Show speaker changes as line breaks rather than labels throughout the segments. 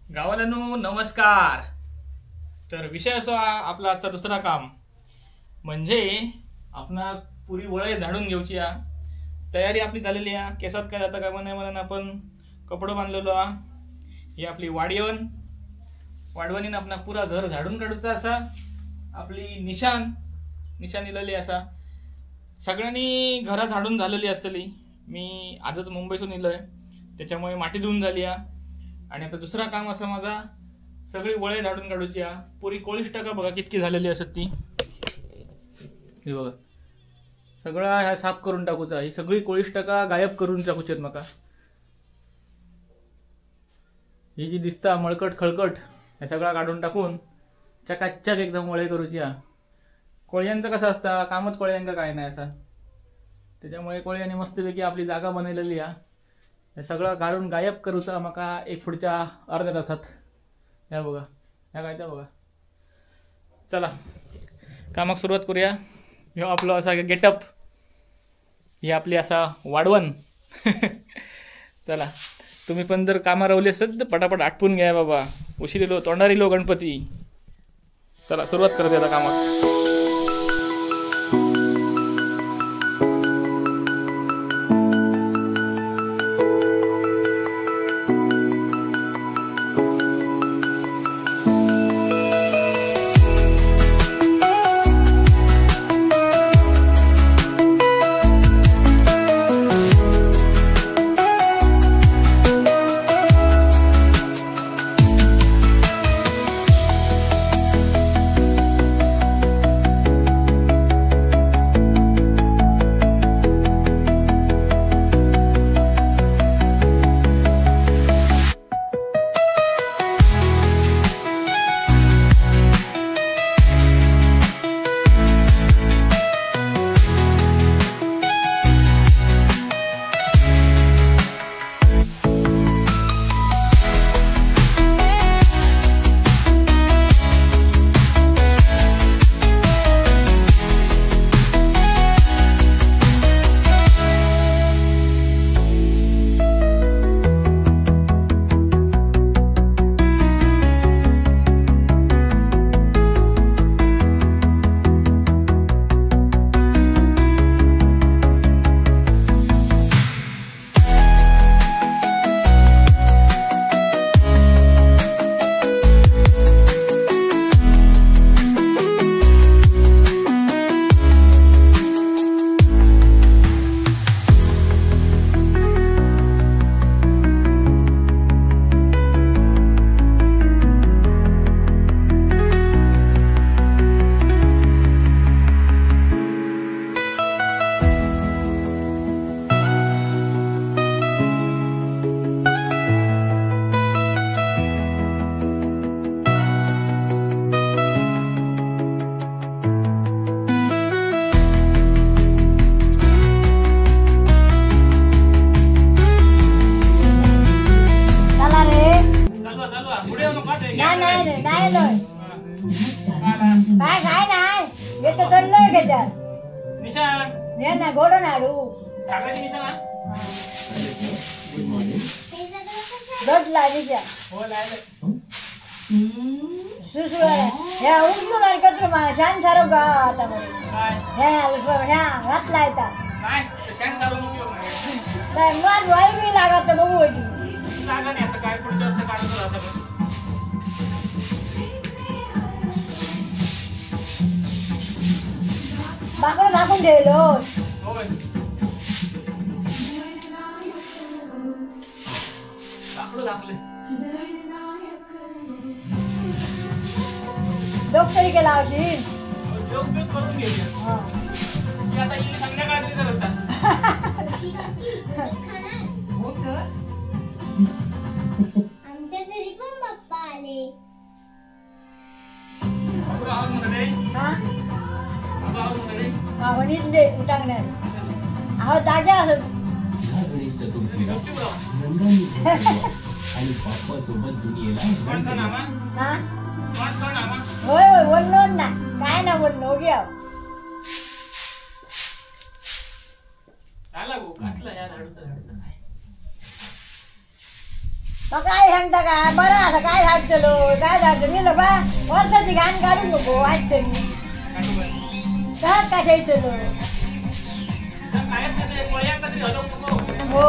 गावालानो नमस्कार। तर विषय असो आपला आजचा दुसरा काम म्हणजे आपणा पुरी वळे झाडून घेऊची आ। तयारी आपली झालेली आ। केसात काय जाता कामा नये म्हणून आपण कपडो बांधलेलो आ। ही आपली वाडयन, वाडवणीन आपणा पुरा घर झाडून काढूचा असा। आपली निशान निशान इलेली असा। सगळ्यांनी घरा झाडून झालेली असतली। मी आजच मुंबईसून इलोय त्याच्यामुळे माती धुवून झाली आ। आणि आता दुसरा काम असा माझा सगळी वळे झाडून काढूची आ। पुरी कोळीस टाका बघा कितकी झालेली असत ती, हे बघा सगळा ह्या साफ करून टाकूचा। ही सगळी कोळीस टाका गायब करून टाकूची आहेत माका। ही जी दिसता मळकट खळकट हे सगळा काढून टाकून चकाचक एकदम वळे करूची आ। कोळ्यांचं कसं असता कामच कोळ्यांका काय नाही असा, त्याच्यामुळे कोळ्यांनी मस्तपैकी आपली जागा बनवलेली आ। हे सगळं काढून गायब करूचा माका एक पुढच्या अर्ध्या तासात। ह्या बघा ह्या काय त्या बघा। चला कामाक सुरुवात करूया। ह्यो आपलो असा गेटअप, ही आपली असा वाढवण। चला तुम्ही पण जर कामा रवले असत तर पटापट आटपून घ्या बाबा। उशीर इलो तोंडार इलो गणपती। चला सुरुवात करूया आता कामाक।
बाकडं टाकून ठेवलो। डॉक्टरी केला असेल
आमच्या घरी पण बाप्पा आले।
गणेश चतुर्थीला रंगांनी आणि बाप्पा सोबत दुनियेला
होय होय बोललो ना काय ना बोललो घ्या। मग काय सांगता काय बरं आता काय झाडतलो काय झाडतो मी बा वर्षाची घाण काढू नको वाटतं मी सहज काय ठेवतलो. हो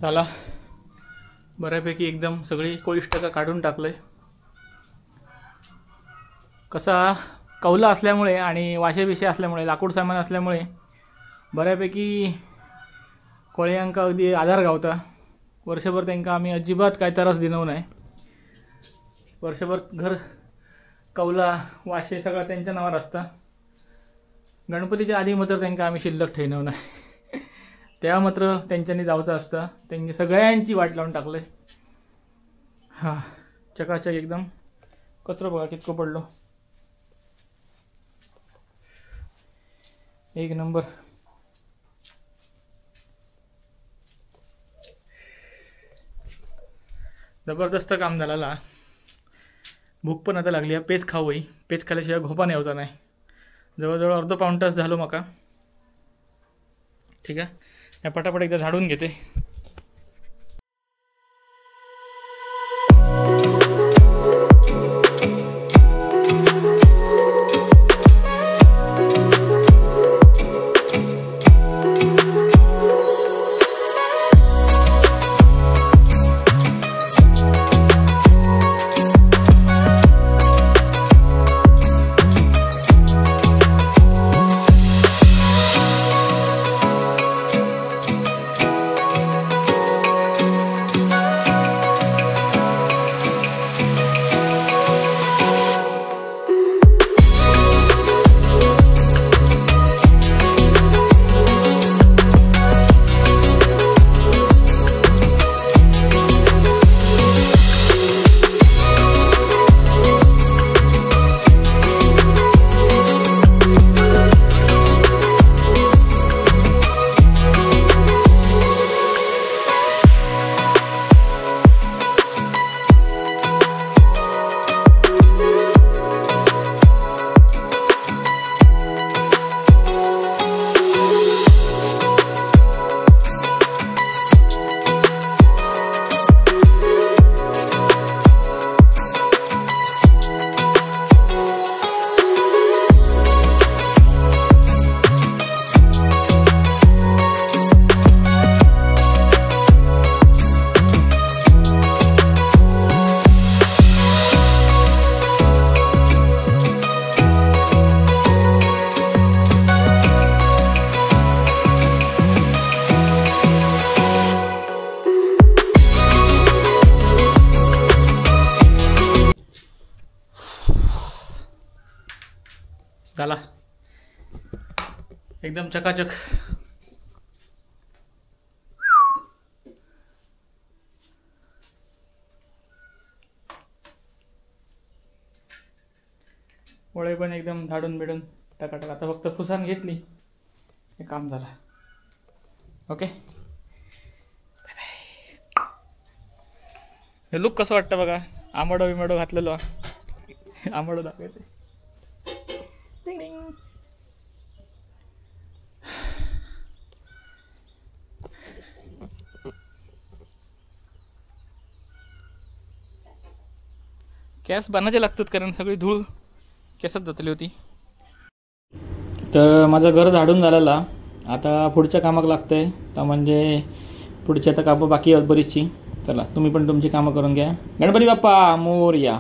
झाला बऱ्यापैकी एकदम सगळी कोळिष्टका काढून टाकलंय. कसा कौला असल्यामुळे आणि वाशे बिशे असल्यामुळे लाकूड सामान असल्यामुळे बऱ्यापैकी कोळयांका अगदी आधार गावता. वर्षभर त्यांका आम्ही अजिबात काय त्रास दिनव नाही. वर्षभर घर कौला वाशे सगळं त्यांच्या नावावर असता. गणपतीच्या आधी मात्र त्यांका आम्ही शिल्लक ठेवणार नाही. त्या मात्र त्यांच्यानी जायचं असतं. त्यांनी सगळ्यांची वाट लावून टाकले. हां चकाचक एकदम. कचरो बघा कितको पडलो. एक नंबर. जबरदस्त काम झालेला. भूक पण आता लागली आहे. पेज खाऊ. पेज खाल्ल्याशिवाय घोपा नाही यायचा नाही. जवळजवळ अर्धा पाऊण तास झालो माका. ठीक आहे, पटापट एकदा झाडून घेते. एकदम चकाचक. वळे पण एकदम झाडून बिडून टकाटक. आता फक्त फुसान घेतली हे काम झालं. ओके, हे लुक कसं वाटतं बघा. आंबाडो बिंबाडो घातलेलो, आंबाडो दाखवते. केस बांधायचे लागतात कारण सगळी धूळ केसात जातली होती. तर माझं घर झाडून झालेला, आता पुढच्या कामाक लागतंय. तर म्हणजे पुढची आता कामं बाकी आहेत बरीचशी. चला तुम्ही पण तुमची कामं करून घ्या. गणपती बाप्पा मोरया.